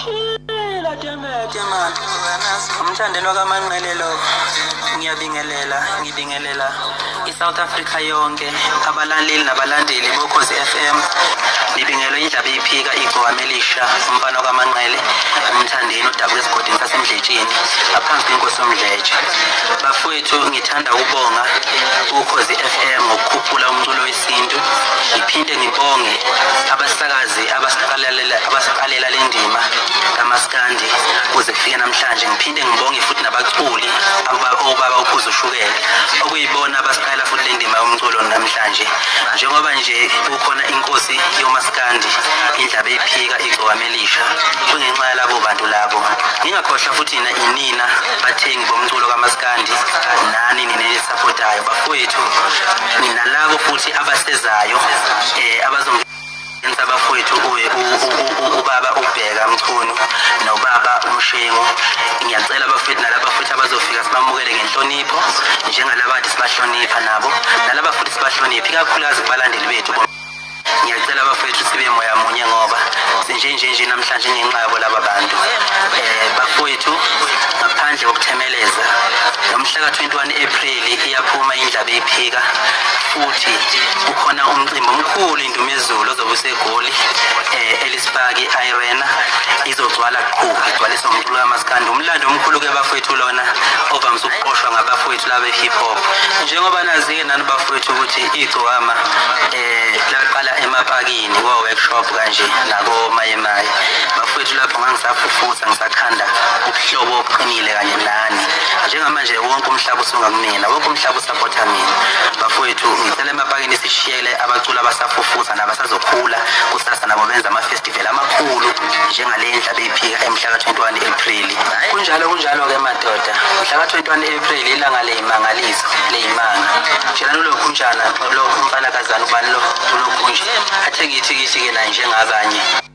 Shila demete man. Umthandeni wakaManqele lo. Ngiyabingelela, ngibingelela iSouth Africa yonke, abalaleli nabalandeli boKhozi FM. Ngibingelwe indlaba iphika igcokama elisha, umfana wakaManqele, umthandeni odabuka esigodini saseMdletsheni, ngaphansi kwenkosi yoMdletshe. Bafowethu, ngithanda ukubonga uKhozi FM ngokukhuphula umculo wesintu. Ngiphinde ngibonge abasakazi abasiqalela le ndima kamaskandi kuze kufike namhlanje. Ngiphinde ngibonge futhi nabaculi obaba uPhuzu Ushukela, okuyibona abasiqala futhi le ndima yomculo namhlanje. Njengoba nje kukhona inkosi yomaskandi indlaba ephika igcokama elisha, kungenxa yalabo bantu labo. Ngingakhohlwa futhi inina bathengi bomculo kamaskandi, nani nina enisupportayo bafowethu, nalabo futhi abasezayo abazongenisa bafowethu ubaba uBheka Mchunu nobaba uMshengu. Ngiyacela bafowethu nalaba futhi abazofika sibamukele ngenhlonipho njengalaba kade sibahlonipha nabo, nalaba futhi sibahloniphe ikakhulukazi kubalandeli bethu. Ngiyacela bafowethu sibe moya munye ngoba sinje nje nje namhlanje ngenxa yabo laba bantu. Bafowethu, ngaphandle kokuthemeleza, ngomhla ka-21 April iyaphuma indlaba ephika, futhi kukhona umcimbi omkhulu indumezulu ozobe useGoli, Ellis Park Arena. Izogcwala qhu, igcwaliswa umculo kamaskandi. Umlando omkhulu ke bafowethu lona ovamise ukuqoshwa ngabafowethu laba hip hop. Njengoba nazi-ke nani bafowethu ukuthi igcokama laqala emapakini ko-workshop kanje nakomayemaye. Bafowethu, lapho ngangisafufutha ngisakhanda ubuhlobo obuqinile kanye nani. Njengamanje wonke umhlaba usunga kumina, wonke umhlaba usapotha mina. Bafowethu, ngicela emapakini sishiyele abaculi abasafufutha nabasazokhula kusasa, nabo benza ama-festival amakhulu njengale ndlaba ephika emhla ka-21 April. Kunjalo kunjalo-ke madoda, mhla ka-21 April ilanga leyimangaliso leyimanga. Tshelani ulokhunjana lo umfanakazana ubani lo ulokhunje athenge ithikithi-ke naye njengabanye.